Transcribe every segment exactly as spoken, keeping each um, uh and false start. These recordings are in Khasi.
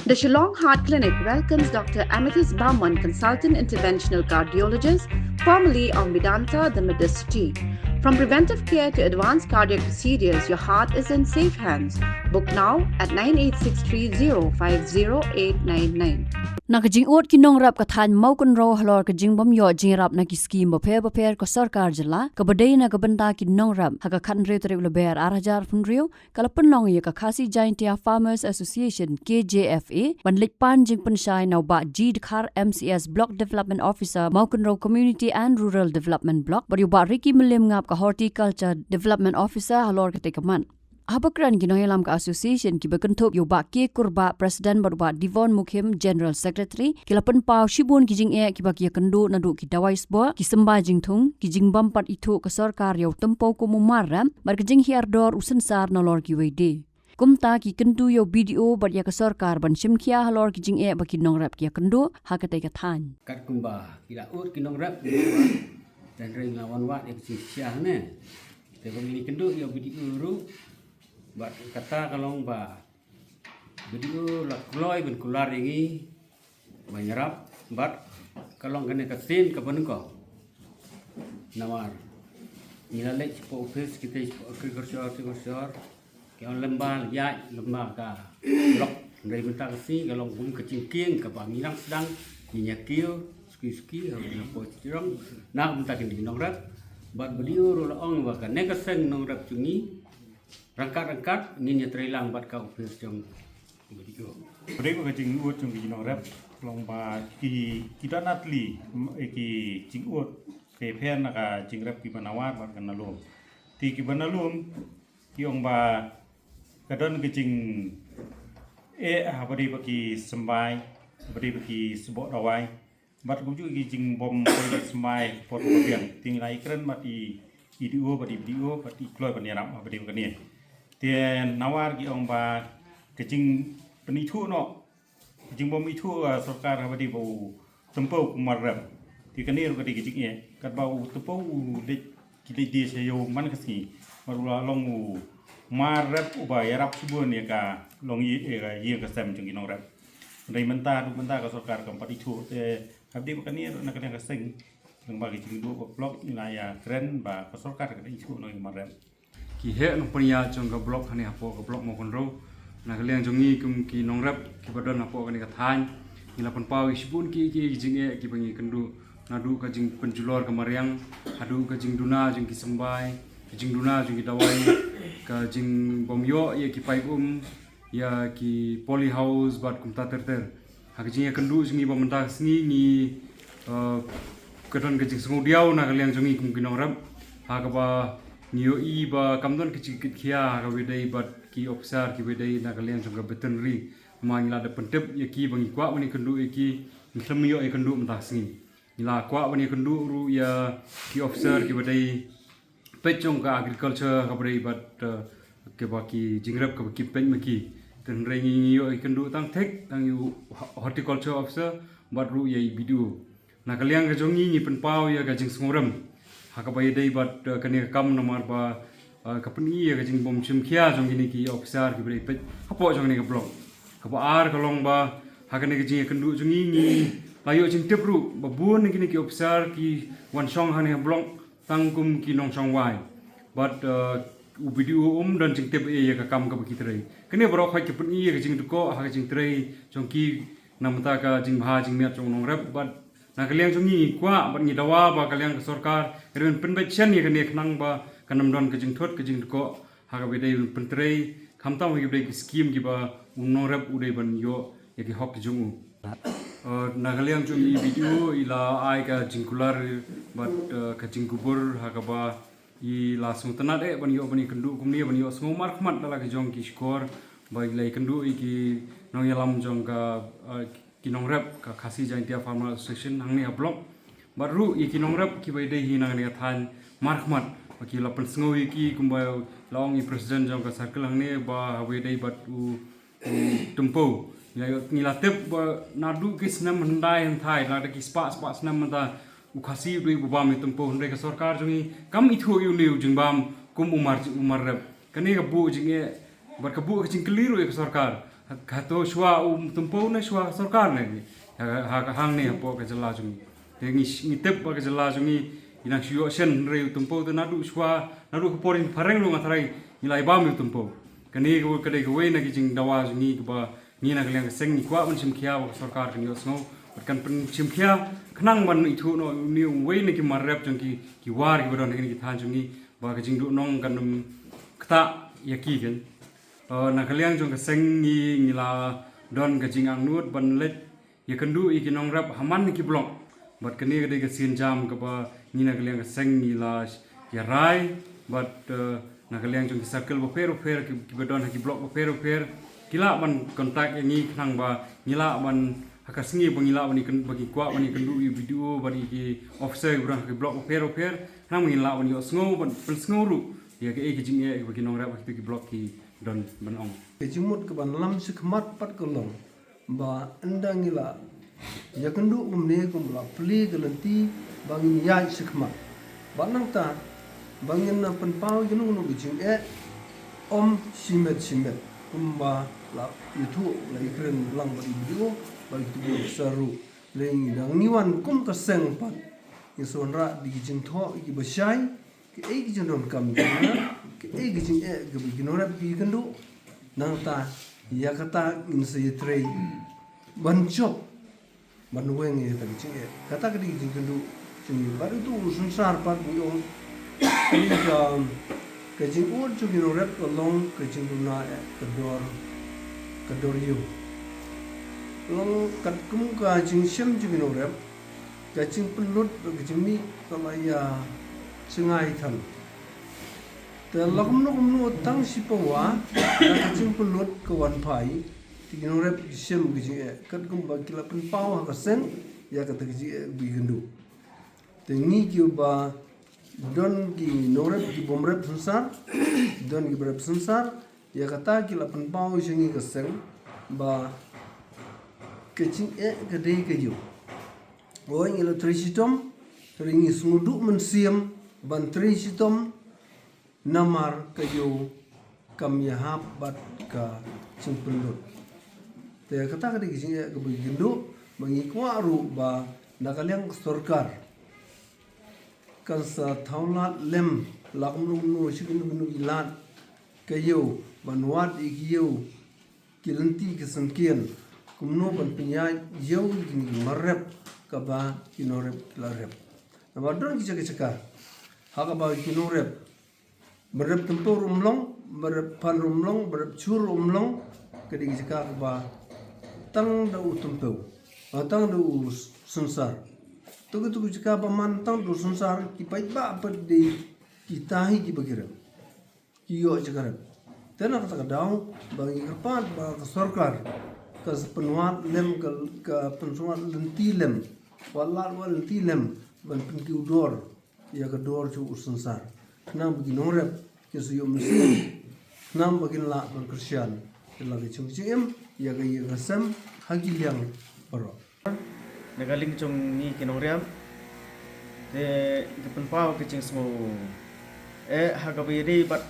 The Shillong Heart Clinic welcomes Doctor Amethyst Barman, Consultant Interventional Cardiologist, formerly of Medanta, the Medicity. From preventive care to advanced cardiac procedures, your heart is in safe hands. Book now at nine eight six three zero five zero eight nine nine. Na ka jingud ki nongrep ka thaiñ Mawkynrew halor ka jingbym ïoh jingïarap na ki skim bapher bapher ka sorkar jylla kaba dei na ka bynta ki nongrep, ha ka khathynriew tarik Lber ar hajar arphew hynriew, ka la pynlong ïa ka Khasi Jaintia Farmers Association, K J F A, ban leit pan jingpynshai na u Bah G Dkhar, M C S Block Development Officer, Mawkynrew Community and Rural Development Block, bad ïa u Bah Ricky Mylliemngap, ka Horticulture Development Officer, halor katei ka mat. Haba kren ki nongïalam ka association kiba kynthup ïa u Bah K Kurbah, President, bad u Bah Devon Mukhim, General Secretary, ki la pynpaw shibun ki jingeh kiba ki ïakynduh naduh ki dawai sboh, ki symbai jingthung, ki jingbym pat ithuh ka sorkar ïa u tympew kum u mar rep, bad ka jinghiar dor u synsar nalor kiwei de. Kumta ki kyntu ïa u B D O bad ïa ka sorkar ban shim khia halor ki jingeh ba ki nongrep ki ïakynduh ha katei ka thaiñ. Katkum ba ki la ud ki nongrep, tang hynrei la wan wad ïa ka jingshisha ne. Te ba ngi kynduh ïa u B D O ruh, bad kata ka long ba B D O la kloi ban kular ïa ngi ban ïarap, bad ka long kane ka sien kaba nyngkong. Namar ngi la leit shapoh office, kita shapoh agriculture, agriculture, ki ong lem ba ïaid lem ba ka block. Hynrei mynta ka sngi ka long kum ka jingkieng kaba ngi dang sdang, ngi ïa kiew suki suki ha ka poi jrong na ka bynta kine ki nongrep. Bad B D O ruh la ong ba kane ka seng nongrep jong ngi, ryngkat ryngkat ngin ïa trei lang bad ka office jong B D O. Hynrei ka jingud jong ki nongrep long ba ki, ki don na tylli ki jingud, ki pher na ka jingrep kiba na war bad ka na lum. Te kiba na lum ki ong ba ka don ka jingeh haba dei ba ki symbai, haba dei ba ki sboh dawai, bad kumjuh ki jingbym poi symbai por ba biang. Te ngi la ïakren bad i, i D O bad i B D O bad i kloi ban ïarap haba dei ba kane. Te na war ki ong ba ka jingpynithuh noh, ka jingbym ithuh, ah, sorkar haba dei ba u tympew kum u mar rep. Te kane ruh ka dei ka jingeh, katba u tympew u leit, ki leit die sha ïew man ka sngi, bad u la long u mar rep uba ïarap shibun ïa ka long ïing, ïa ka ïing ka sem jong ki nongrep. Hynrei mynta ruh mynta ka sorkar kam pat ithuh. Te haba dei ba kane ruh na ka liang ka seng, lyngba ki jingduh ka block ngi la ïakren ba ka sorkar ka dei ithuh noh ïa u mar rep. Ki heh nongpynïaid jong ka block hangne hapoh ka block Mawkynrew, na ka liang jong ngi kum ki nongrep kiba don hapoh kane ka thaiñ, ngi la pynpaw ïa shibun ki, ki jingeh kiba ngi kynduh, naduh ka jingpynjulor ka mariang haduh ka jingduna jong ki symbai, ka jingduna jong ki dawai, ka jingbym ïoh ïa ki paip um, ïa ki poly house bad kumta ter ter. Ha ka jingïakynduh jong ngi ba mynta ka sngi ngi, eh, ka don ka jingsngewdiaw na ka liang jong ngi kum ki nongrep, ha kaba ngi ïohi ba kam don ka jingkitkhia ha kaba ïadei bad ki officer kiba ïadei na ka liang jong ka veterinary. Namar ngi la dep pyntip ïa ki ba ngi kwah ban ïakynduh ïa ki, ngi khlem ïoh ïakynduh mynta ka sngi. Ngi la kwah ban ïakynduh ruh ïa ki officer kiba dei peit jong ka agriculture kaba dei bad, eh, kiba ki jingrep kaba ki peit ma ki. Te hynrei ngi ïoh ïakynduh tang thik tang ïa u ho-, horticulture officer bad ruh ïa i B D O. Na ka liang ka jong ngi ngi pynpaw ïa ka jingsngewrem ha kaba ïadei bad, eh, kane ka kam namar ba, eh, ka pyni ïa ka jingbym shim khia jong kine ki officer kiba dei peit hapoh jong kane ka block. Kaba ar ka long ba ha kane ka jingïakynduh jong ngi ngi la ïoh jingtip ruh ba bun na kine ki officer ki wan shong ha kane ka block tang kum ki nongshong wai. Bad, eh, u B D O um don jingtip ïa ka kam kaba ki trei. Kane baroh khoit ka pyni ïa ka jingdkoh ha ka jingtrei jong ki na bynta ka jingbha jingmiat jong u nongrep. Bad na ka liang jong ngi ngi kwah bad ngi dawa ba ka liang ka sorkar ka dei ban pynbeit shen ïa kane khnang ba kan ym don ka jingthut ka jingdkoh ha kaba dei ban pyntrei, khamtam ha kiba dei ki skim kiba u nongrep u dei ban ïoh ïa ki hok ki jong u. Eh, na ka liang jong i B D O i la ai ka jingkular bad, eh, ka jingkubur ha kaba i la sngewtynnad eh ban ïoh ban ïakynduh kumne ban ïoh sngew markhmat da la ki jong ki shkor ba i la ïakynduh ïa ki nongïalam jong ka, eh, ki nongrep ka Khasi Jaintia Farmer Association hangne ha block. Bad ruh ïa ki nongrep kiba ïadei hi na kane ka thaiñ markhmat ba ki la pynsngew ïa ki kumba la ong i president jong ka circle hangne ba haba ïadei bad u Tympeu. Ngi la, ngi la tip ba naduh ki snem hyndai hynthai, lada ki spah, spah snem mynta u Khasi u dei uba bam ïa u Tympeu, hynrei ka sorkar jong ngi kam ithuh ïa une u jingbam kum u mar, u mar rep. Kane ka buh jingeh bad ka buh ka jingkylli ruh ïa ka sorkar. Kato shuwa u Tympew ne shuwa ka sorkar ne, ha, ha, hangne hapoh ka jylla jong ngi. Te ngi, ngi tip ba ka jylla jong ngi i nang shu ïoh shen, hynrei u Tympew te naduh shuwa, naduh ka por jingphareng ruh nga tharai ngi la ïa bam ïa u Tympew. Kane ka, ka dei kawei na ki jingdawa jong ngi kaba ngi na ka liang ka seng ngi kwah ban shim khia ba ka sorkar kan ïohsngew bad kan pynshim khia khnang ban ithuh noh ïa une uwei na ki mar rep jong ki, ki war kiba don ha kine ki thaiñ jong ngi ba ka jingduhnong kan ym ktah ïa ki kan. Uh, na ka liang jong ka seng ngi, ngi la don ka jingangnud ban leit ïakynduh ïa ki nongrep ha man ki block. Bad kane ka dei ka sienjam kaba ngi na ka liang ka seng ngi la ïa rai bad, uh, na ka liang jong ki circle bapher bapher ki, kiba don ha ki block bapher bapher ki lah ban contact ïa ngi khnang ba ngi lah ban ha ka sngi ba ngi lah ban ïakyn-, ba ngi kwah ban ïakynduh ïa u BDO bad ïa ki officer kiba don ha ki block bapher bapher khnang ba ngi lah ban ïohsngew ban pynsngew ruh ïa kaei ka jingeh ba ki nongrep ha kito ki block ki don ban ong. Ka jingmut ka ban lam shakhmat pat ka long ba ynda ngi la ïakynduh kumne kumba la plie ka lynti ba ngin ïaid shakhmat. Bad nangta ba ngin na pynpaw ïa kano kano ka jingeh ym shimet shimet kumba la ïathuh la ïakren lang bad i BDO bad kito ki officer ruh. Lei ngi dang ngi wan kum ka seng pat ngi sa wanrah da ki jingthoh kiba shai. Kaei ka jingdonkam jong nga, kaei ka jingeh kaba ki nongrep ki ïakynduh. Nangta ïa kata ngin sa ïatrei ban jop ban weng ïa kata ka jingeh. Kata ka dei ka jingkynduh jong ngi. Bad uto u synsar pat ngi ong, ka, ka jingud jong ki nongrep ka long ka jingduna eh ka dor, ka dor ïew. Long katkum ka jingshem jong ki nongrep, ka jingpynlut bad ka jingmih ka la ïa jngai than. Te la kumno kumno tang shi pawa na ka jingpynlut ka wan phai. Te ki nongrep ki shem ka jingeh katkum ba ki la pynpaw ha ka seng ïa kata ka jingeh ba ki kynduh. Te ngi kiba don ki nongrep ki bym rep synsar, don kiba rep synsar, ïa kata ki la pynpaw sha ngi ka seng ba ka jingeh ka dei ka ïew. Oi ngi la trei shitom, trei ngi sngewduh mynsiem ban trei shitom namar ka ïew kam ïahap bad ka jingpynlut. Te kata ka dei ka jingeh kaba ngi kynduh ba ngi kwah ruh ba na ka liang ka sorkar kan sa thaw lad lem la kumno kumno shi kumno kumno ki lad ka ïew ban wad ïa ki ïew ki lynti ki syngkien kumno ban pynïaid ïew ïa kine ki mar rep kaba ki nongrep ki la rep. Namar don ki jaka jaka ha kaba ki nongrep ba rep Tympew ruh ym long, ba rep Phan ruh ym long, ba rep Shu ruh ym long, ka dei ka jaka kaba tang da u Tympew, ah, tang da u synsar. To kito ki jaka ba man tang da u synsar ki paidbah pat dei kita hi kiba ki rep. Ki ïoh jaka rep. Te na kata ka daw ba ngi kyrpad ba ka sorkar ka sa pynwad lem ka, ka pynsngewwad lynti lem. Wat lad wat lynti lem ban pynkiew dor ïa ka dor jong u synsar. Khnang ba ki nongrep kin sa ïoh mynsiem. Khnang ba kin lah ban kyrshan ïa la ka jong ka jingim, ïa ka ïing ka sem ha ki liang baroh. Na ka liang jong ngi ki nongrep te ngi pynpaw ka jingsngew eh ha kaba ïadei bad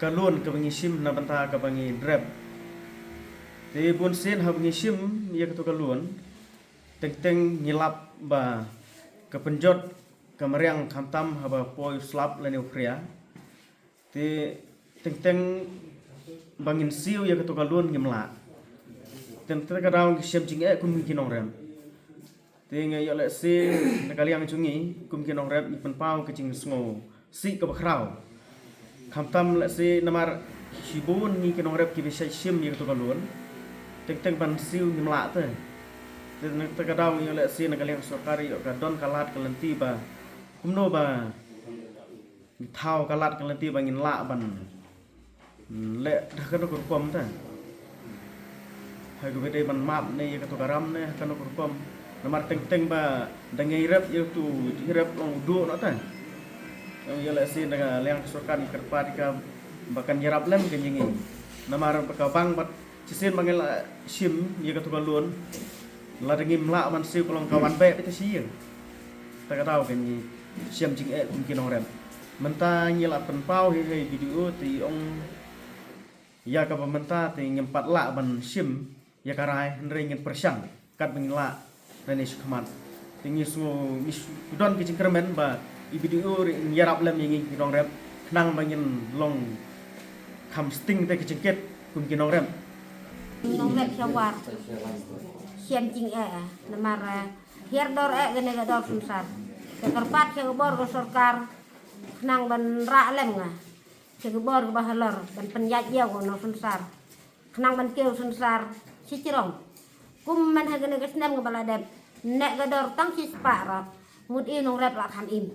ka loan kaba ngi shim na bynta kaba ngi rep. Te bun sien haba ngi shim ïa kato ka loan, teng teng ngi lap ba ka pynjot ka mariang khamtam haba poi u slap lane u phria. Te teng teng ba ngin siew ïa kato ka loan ngim lah. Te na kata ka daw ngi shem jingeh kum ki nongrep. Te nga ïoh lehse na ka liang jong ngi kum ki nongrep ngi pynpaw ka jingsngew sih kaba khraw. Khamtam lehse namar shibun ngi ki nongrep kiba shait shim ïa kato ka loan. Teng teng ban siew ngim lah te. Te na kata ka daw ngi ïoh lehse na ka liang sorkar ïoh ka don ka lad ka lynti ba kumno ba ngi thaw ka lad ka lynti ba ngin lah ban, mm, leh da kano ka rukom te. Ha kaba dei ban map ne ïa kato ka ram ne ha kano ka rukom. Namar teng teng ba da ngi rep ïa uto u jingrep long u duh noh te. Ïa lehse na ka liang ka sorkar ngi kyrpad ïa ka ba kan ïarap lem ka jong ngi. Namar ba ka bank bad shisien ba ngi la shim ïa kato ka loan, lada ngim lah ban siew ka long ka wan beh beit sha ïing. Ta ka daw kan ngi shem jingeh kum ki nongrep. Mynta ngi la pynpaw hi ha i BDO te i ong Ïa kaba mynta te ngim pat lah ban shim ïa ka rai, hynrei ngin pyrshang katba ngin lah nangne shakhmat. Te ngi sngew ngi shu don ki jingkyrmen ba i B D O ruh in ïarap lem ïa ngi ki nongrep khnang ba ngin long kham sting te ki jingkit kum ki nongrep. Nongrep sha war. Shem jingeh, eh, namar, eh, hiar dor eh kane ka dor synsar. Te kyrpad sha ka bor ka sorkar khnang ban rah lem nga sha ka bor kaba halor ban pynïaid ïa u nongsynsar khnang ban kiew synsar shi jrong. Kum man ha kane ka snem kaba la dep, ne ka dor tang shi spah ruh, mut i nongrep lah kham im.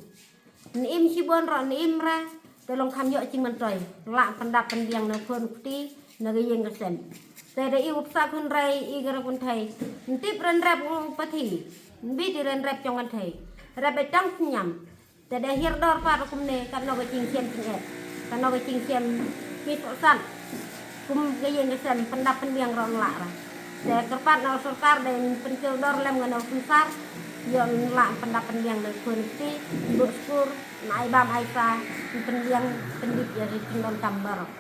Ne im shibun ruh ne im re, te long kham ïoh jingmyntoi, lah pyndap pynbiang na khun kti na ka ïing ka sem. Te da i u psa khun rei i ka rep kynthei, ntip ren rep u pathi, nbit i ren rep jong kynthei, rep i tang sniam. Te da hiar dor pat kumne, katno ka jingshem jingeh, katno ka jingshem ki sohsat kum ka ïing ka sem, pyndap pynbiang ruh lah re. Te kyrpad na u sorkar da pynkiew dor lem nga na u synsar, ïoh lah pyndap pynbiang da khun kti, buh skur, na ai bam ai sa, pynbiang pyndip ïa ka jingdonkam baroh.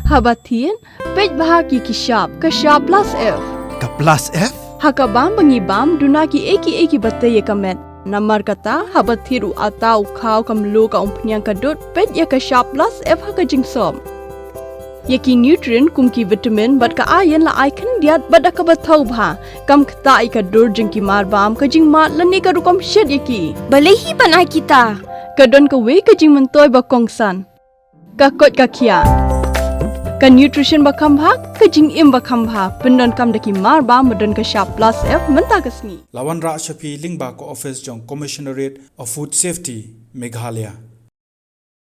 Haba thied, peit bha ki ki shap, ka shap plus F. Ka plus F? Ha ka bam ba ngi bam, duna ki ei ki ei kiba tei ïa ka met. Namar kata, haba thied u atta u khaw ka mluh ka umphniang ka dud, peit ïa ka shap plus F ha ka jingsop. Ïa ki nutrient kum ki vitamin bad ka iron la ai khyndiat bad da kaba thaw bha. Kam ktah ïa ka dur jong ki mar bam, ka jingmad lane ka rukom shet ïa ki. Balei hi ban ai kita? Ka don kawei ka jingmyntoi ba kongsan. Ka koit ka khiah. Ka nutrition ba kham bha, ka jingim ba kham bha. Pyndonkam da ki mar bam ba don ka shap plus F mynta ka sngi. La wanrah sha phi lyngba ka office jong Commissionerate of Food Safety, Meghalaya.